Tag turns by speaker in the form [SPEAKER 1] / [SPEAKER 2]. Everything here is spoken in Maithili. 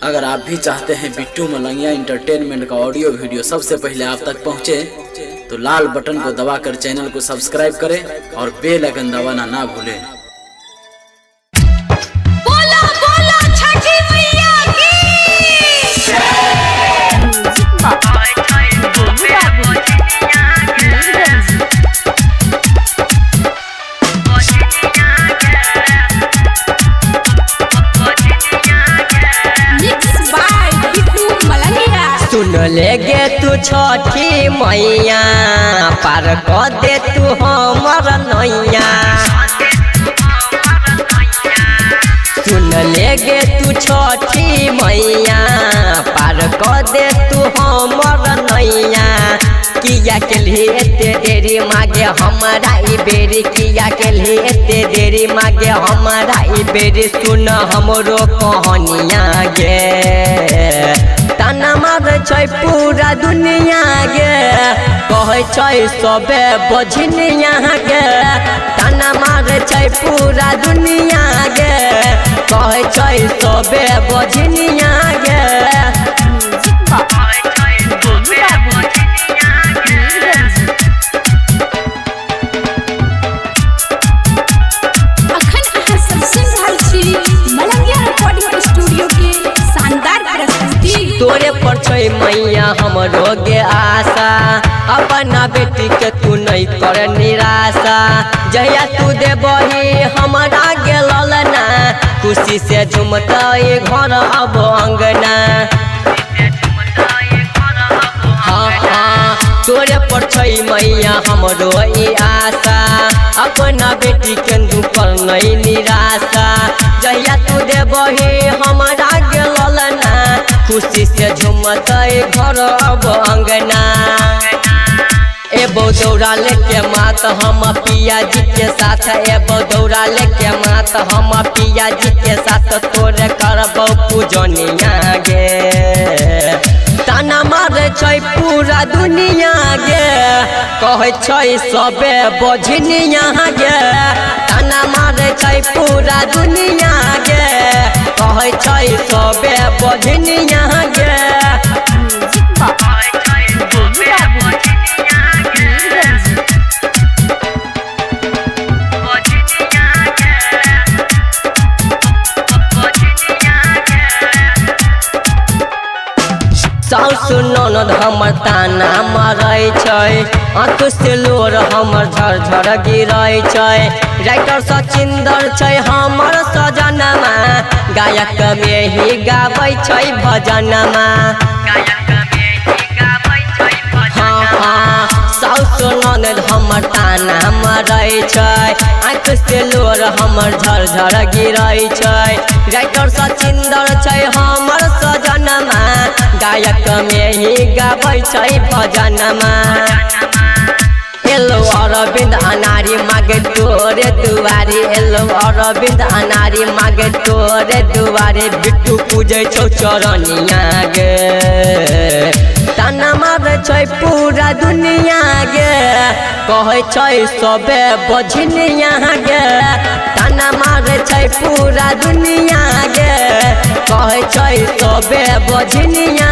[SPEAKER 1] अगर आप भी चाहते हैं बिट्टू मलंगिया इंटरटेनमेंट का ऑडियो वीडियो सबसे पहले आप तक पहुंचे, तो लाल बटन को दबाकर चैनल को सब्सक्राइब करें और बेल आइकन दबाना ना भूलें।
[SPEAKER 2] बोला बोला छठी मैया की। Mix by Bittu Malangiya.
[SPEAKER 3] सुन ले गे तू छठी मैया, पार कर दे तू हमर नैया। सुन ले गे तू छठी मैया, पार कर दे तू हमर नैया। किया के लिए एते देरी मागे हमरा ई बेरी, किया के लिए एते देरी मागे हमरा ई बेरी। सुन हमरो कहानिया गे, ताना मारै छै पूरा दुनिया गे, कहै छै सबे बझनिया गे। ताना मारै छै पूरा दुनिया गे, कहै छै सबे बझनिया गे।
[SPEAKER 2] अखन अहाँ सब सुन रहल छी मलंगिया रिकॉर्डिंग स्टूडियो के शानदार प्रस्तुति।
[SPEAKER 3] तोरे पर छै मैया हमरो गे आशा, अपना बेटी के तू नहीं कर निराशा। जहिया तू देबही हमरा गे ललना, खुशी से झुमतै घर अब अंगना। हाँ हाँ, तोरे पर छै मैया हमरो ई आशा, अपना बेटी के तू कर नहीं निराशा। जहिया तू देबही हमरा गे ललना, खुशी से झुमतै घर अब अंगना। एबो दौड़ा लेके मात हम पिया जी के साथ, एबो दौड़ा लेके मात हम पिया जी के साथ। तोरे करबौ पूजनिया गे, ताना मारै छै पूरा दुनिया गे, कहै छै सबे बझनिया गे। ताना मारै छै पूरा दुनिया गे, कहै छै सबे बझनिया गे। साउस ननद हमर ताना मारै छै, आँख से लोर हमर झरझर गिरै छै। राइटर सचिंदर छै हमर सजनमा, गायक में ही गाबै छै भजनमा। हाँ हाँ, साउस ननद हमर ताना मारै छै, आँख से लोर हमर झरझर गिरै छै। राइटर सचिंदर छै हमर सजनमा, गायक में ही गाबै छै भजनमा। एलो अरविंद अनारी मागे तोरे दुआरी, एलो अरविंद अनारी मागे तोरे दुआरी। बिट्टू पूजै छौ चरनिया गे, ताना मारै छै पूरा दुनिया गे, कहै छै सबे बझनिया गे। ताना मारै छै पूरा दुनिया गे, कहै छै सबे बझनिया